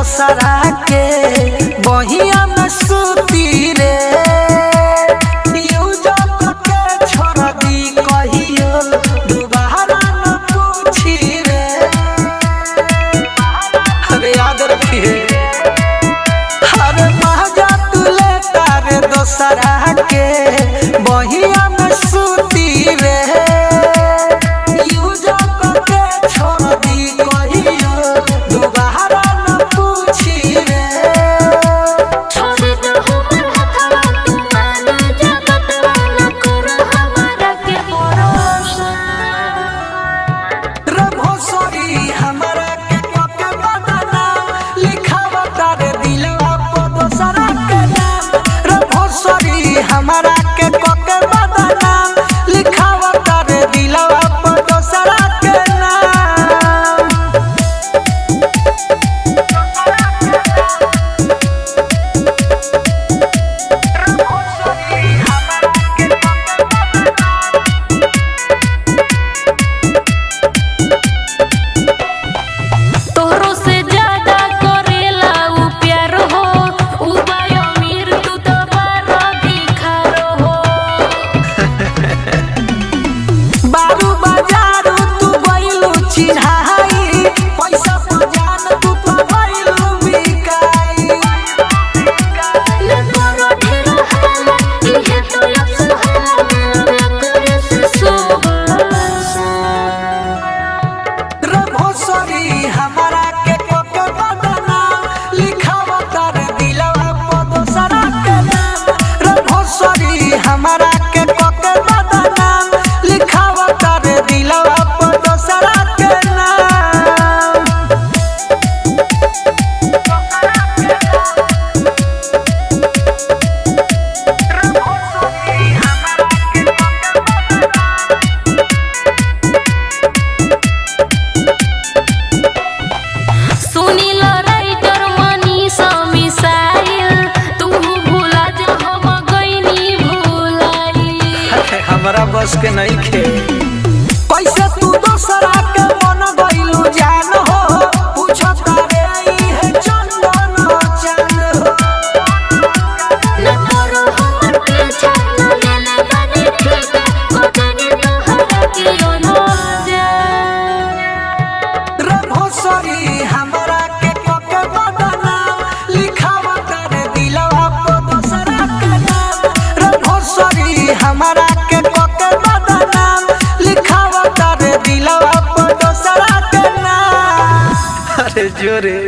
दोसरा के बहिया में सूती रे। यूज के छोड़ दी कहियो दोबारा न पूछी रे। अरे याद रखिए, अरे मजा तू लेता रे दोसरा के बहिया में सूती रे। यूज के छोड़ दी कहियो दोबारा न पूछी रे। छोड़ दो हमर हथवा तू माना जा बतवा न करो हमारा के भरोसा। रे भोसड़ी हमरा के कके बदनाम लिखावता रे दिलवा पर दोसरा के नाम। रे भोसड़ी हमरा के कके बदनाम लिखावता रे दिलवा पर दोसरा के नाम। तोहरो से ज्यादा करेला उ प्यार हो, उ बाय अमीर तू तो बारो भिखार हो। बारू बाजारू तू गइलू चिन्हाई, पैसा पर जान तू तो गइलू बिकाई। न करो ढेर हाला, इहे तो अफसोस हाला, करे से सुबह। रे भोसड़ी हमरा के कके बदनाम लिखावता रे दिलवा पर दोसरा के नाम। रे भोसड़ी हमरा के कके बदनाम लिखावता रे दिलवा पर दोसरा के नाम। सुनील राइटर मनीष मिसाइल, तू भूला जा हम गइनी भुलाई। हमरा बस के नहीं खे, कैसे तू दोसरा के मन गइलू जान हो। पूछता रे इहे चंदन चांद हो। न करो हमर पीछा, न लेले बानी ठेका, कोदनी तोहरा के अनजा। रे भोसड़ी हमरा के कके बदनाम लिखावता रे दिलवा पर दोसरा के नाम। रे भोसड़ी हमरा के कके बदनाम लिखावता रे दिलवा पर दोसरा के नाम। अरे जोरे।